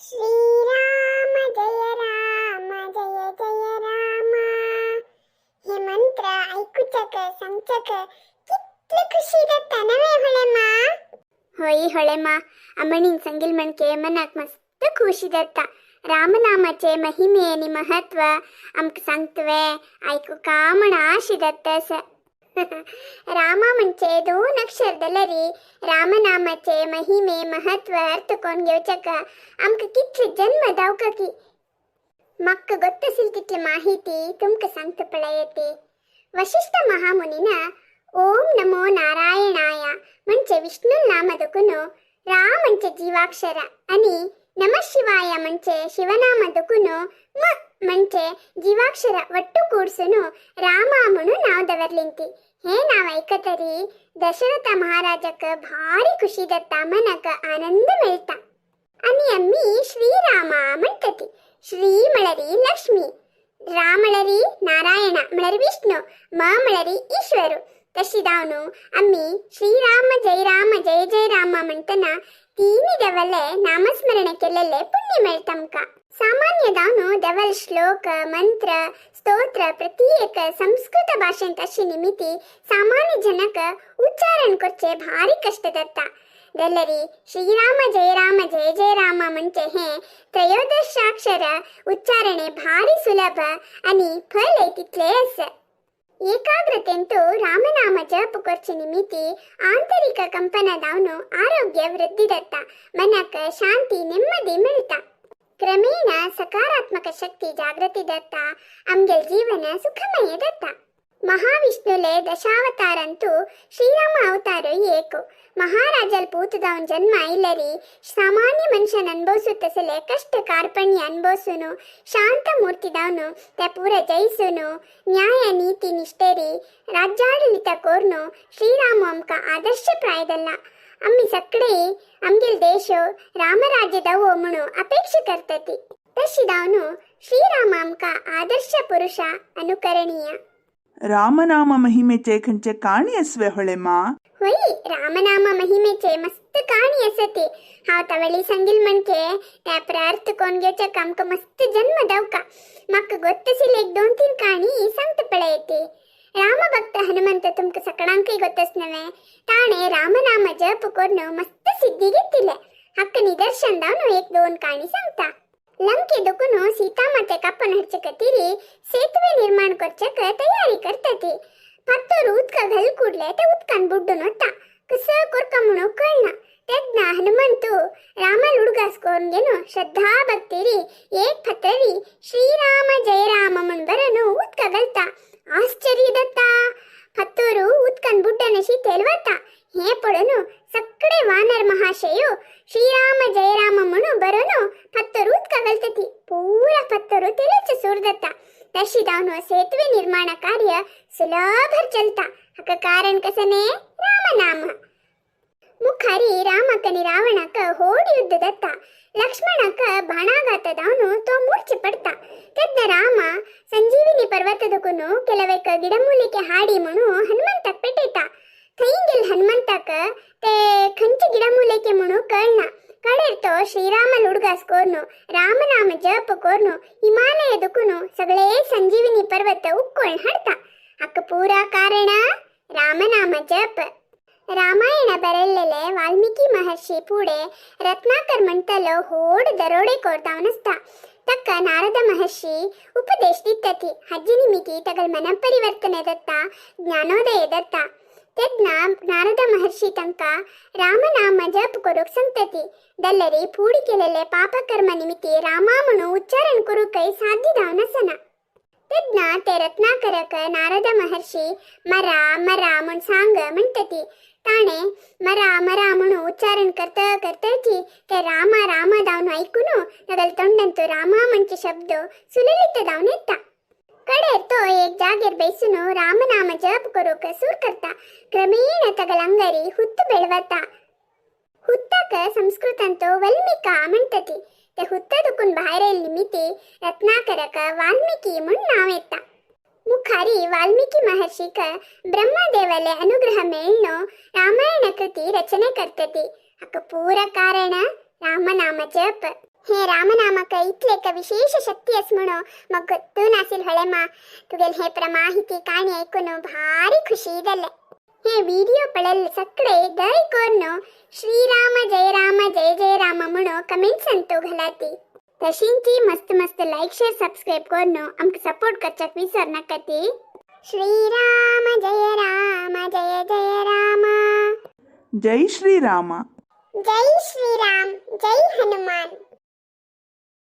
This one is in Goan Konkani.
श्रीराम जय राम जय जय राम हे मंत्र आयकुचक सांगचक कितले खुशी जाता नवे होळेमा. होय ಹೊಳೆಮ್ಮ, ಅಮ್ಮಣಿನ್ ಸಂಗಿಲ್ ಮಣ್ಕೆ ಮನಾಕ್ ಮಸ್ತ್ ಖುಷಿ ದತ್ತ. ರಾಮನಾಮचे महिमे आणि महत्व आमकां सांगतवे आयकुका म्हण आशी दत्त आसा. रामा म्हणजे दोन अक्षर दलरी रामनामाचे महिमे महत्व अर्थ कोण घेवचक आमकां कितले जन्म दावका की. म्हाका ಗೊತ್ತಸಿಲ್ ತಿತ್ಲೆ ಮಾಹಿತಿ ತುಮ್ಕ सांगता पळयती. वशिष्ठ महामुनिನ ಓಂ ನಮೋ ನಾರಾಯಣಾಯ म्हणजे विष्णू नाम दुकुनु, रा म्हणजे जीवाक्षर आणि नम शिवाय म्हणजे शिवनाम दुकुनु, म म्हणजे जीवाक्षर ಒಟ್ಟು ಕೂಡ್ಸುನು ರಾಮ म्हणू नाव दवरलिंती. हे नाव ऐकतरी दशरಥ ಮಹಾರಾಜಕ್ಕ ಭಾರಿ ಖುಷಿ ದತ್ತ, ಮನಕ ಆನಂದ ಮೆಳ್ತ. आणि आम्ही श्रीरामा म्हणतती. ಶ್ರೀ ಮಳರಿ ಲಕ್ಷ್ಮಿ, ರಾಮಳರಿ ನಾರಾಯಣ ಮಳರಿ ವಿಷ್ಣು, ಮ ಮಳರಿ ಈಶ್ವರು. तशी आम्ही श्रीराम जय राम जय जय राम म्हणतना तीन देवले नामस्मರಣೆ केलेले पुण्य मेळटा आमकां. सामान्य दावनु देवल श्लोक मंत्र स्तोत्र प्रत्येक संस्कृत भाशेंत अशी निमिती सामान्य जनक उच्चारण करचे भारी कष्ट जाता. दल्लरी श्रीराम जय राम जय जय राम म्हणजे हे त्रयोदशाक्षर उच्चारणे भारी सुलभ आणि फलय तितले आसा. ಏಕಾಗ್ರತೆಂತು ರಾಮನಾಮ ಜಪ ಕೊರ್ಚೆ ನಿಮಿತಿ ಆಂತರಿಕ ಕಂಪನದಾವನು ಆರೋಗ್ಯ ವೃದ್ಧಿ ದತ್ತ, ಮನಕ ಶಾಂತಿ ನೆಮ್ಮದಿ ಮಿಳ್ತ. ಕ್ರಮೇಣ ಸಕಾರಾತ್ಮಕ ಶಕ್ತಿ ಜಾಗೃತಿ ದತ್ತ, ಅಮ್ಗೆಲ್ ಜೀವನ ಸುಖಮಯ ದತ್ತ. ಮಹಾವಿಷ್ಣುಲೆ ದಶಾವತಾರಂತೂ ಶ್ರೀರಾಮ ಅವತಾರ ಏಕು. ಮಹಾರಾಜಲ್ ಪೂತದವನ್ ಜನ್ಮ ಇಲ್ಲರಿ ಸಾಮಾನ್ಯ ಮನುಷ್ಯನ ಅನುಭವಿಸುತ್ತಸಲೆ ಕಷ್ಟ ಕಾರ್ಪಣ್ಯ ಅನುಭವಿಸುನು, ಶಾಂತ ಮೂರ್ತಿದವನು ते ಪೂರ ಜಯಿಸುನು, ನ್ಯಾಯ ನೀತಿ ನಿಷ್ಠೆರಿ ರಾಜ್ಯಾಡಳಿತ ಕೋರ್ನು ಶ್ರೀರಾಮ ಅಮ್ಕ ಆದರ್ಶ ಪ್ರಾಯದಲ್ಲ. ಅಮ್ಮಿ ಸಕ್ಕಡೆ ಅಮ್ಗೆಲ್ ದೇಶ ರಾಮರಾಜ್ಯದವು म्हणू ಅಪೇಕ್ಷೆ ಕರ್ತತಿ. ತಶಿದಾವನು ಶ್ರೀರಾಮ ಅಮ್ಕ ಆದರ್ಶ ಪುರುಷ, ಅನುಕರಣೀಯ. रामनाम महिमेचे खंयचे काणी आसवे होळेमा? होय, रामनाम महिमेचे मस्त काणी असती. हांव तवळी सांगील म्हणके त्या प्रार्थ कोण घेवच्याक आमकां मस्त जन्म दावका. म्हाका गोत्तसील एक दोन तीन काणी सांगता पळयती. रामभक्त हनुमंत तुमकां सगळ्यांकय गोत्तस नव्हे. ताणे रामनाम जप करून मस्त सिद्धी घेतिले. हाका निदर्शन दावन एक दोन काणी सांगता. लंके दुकुनु सीतामाते कापून हाडचे खातीर सेतुवे निर्माण करच्याक तयारी करताती. ಪತ್ತೋರು ಉದ್ಕ घल ಕೂಡ್ಲೆ ते उदकान बुड्डून वता. कस कोरका म्हणून कळना. तेन्ना हनुमंतु रामाल उडगास करून घेवन श्रद्धा भक्तीरी एक फातरी श्रीराम जय राम म्हण बरोवन उदका घालता. आश्चर्य जाता. फातोरू उदकान बुड्डनशी तेलवता. हें पळोवन सगळे वानर महाशयो श्रीराम जय राम म्हणून बरोवन फातर उदका घालता. पूरा फातर तेलाचे सूर जाता. तशी जावन सेतुवे निर्माण कार्य सुलभर चलता. हाका कारण कसने रामनाम. मुखारी रामक आणि रावणाक होड युद्ध दत्ता. लक्ष्मणक ಬಾಣಾಘಾತ ದಾವನು ತೋ ಮೂರ್ಛೆ ಪಡ್ತಾ. ತೆದ್ದ ರಾಮ ಸಂಜೀವಿನಿ ಪರ್ವತದಕುನು ಕೆಲವೇಕ ಗಿಡಮೂಲಿಕೆ ಹಾಡಿ म्हणू ಹನುಮಂತಕ್ ಪೆಟ್ಟೇತ. थंय हनुमंताक ते खंयचे गिडमूलिके म्हणू कळना. कडेर तो श्रीराम उडगास कोरनु रामनाम जप कोरनु हिमालय दुकुनु सगळे संजीविनी पर्वत उक्कोळ್ हाडता. हाका पूरा कारण रामनाम जप. रामायण बरयल्लेले वाल्मिकी महर्षी पुढे रत्नाकर म्हणतलो होड दरोडेखोर जावन आसता. तಕ್ಕ ನಾರದ ಮಹರ್ಷಿ ಉಪದೇಶ ದಿತ್ತತಿ. ಹಜ್ಜಿ ನಿಮಿತಿ ತಗಲ್ ಮನ ಪರಿವರ್ತನೆ ದತ್ತ, ಜ್ಞಾನೋದಯ ದತ್ತ. तेन्ना नारद महर्षी तांकां रामनाम जप करूंक सांगतती. दल्लरी फुडें केलेले पापकर्म निमित्ती रामा म्हणून उच्चारण करूंकय साध्य जावन आसना. तेन्ना ते रत्नाकरक नारद महर्षी मरा मरा म्हूण सांग म्हणटती. ताणें मरा मरा म्हणून उच्चारण करता करताची ते रामा रामा जावन आयकून तागेल्या तोंडांतु रामा म्हणचे शब्द सुललित जावन येता. कडेर तो एक जागेर बेसून रामनाम जप करूंक सुर करता. क्रमेण तगल अंगरी हुत्त बेळवता. हुत्ताक संस्कृतांत वल्मिका म्हणटती. ते हुत्त दुखून भायर आयिल्ले निमित्ती रत्नाकरक वाल्मिकी म्हूण नांव येता. मुखारी वाल्मिकी महर्षीक ब्रह्मदेवाले अनुग्रह मेळ्ळो रामायण कृती रचने करतती. हाका पूरा कारण रामनाम जप. हे रामनामक इतलेक विशेष शक्ती आस म्हणून म्हाका गोत्तू नासील होळेमा. तुगेल हे प्रमाहिती काणी ऐकून भारी खुशी जालें. हे विडिओ पळयल्ले सगळे दय कोरून श्रीराम जय राम जय जय राम म्हणून कमेंट्स तो घालाती. तशींची मस्त मस्त लाईक शेअर सबस्क्राईब करून आमकां सपोर्ट करच्याक विसर नाका ती. श्रीराम जय राम जय जय राम. जय श्रीराम. जय श्रीराम, जय हनुमान.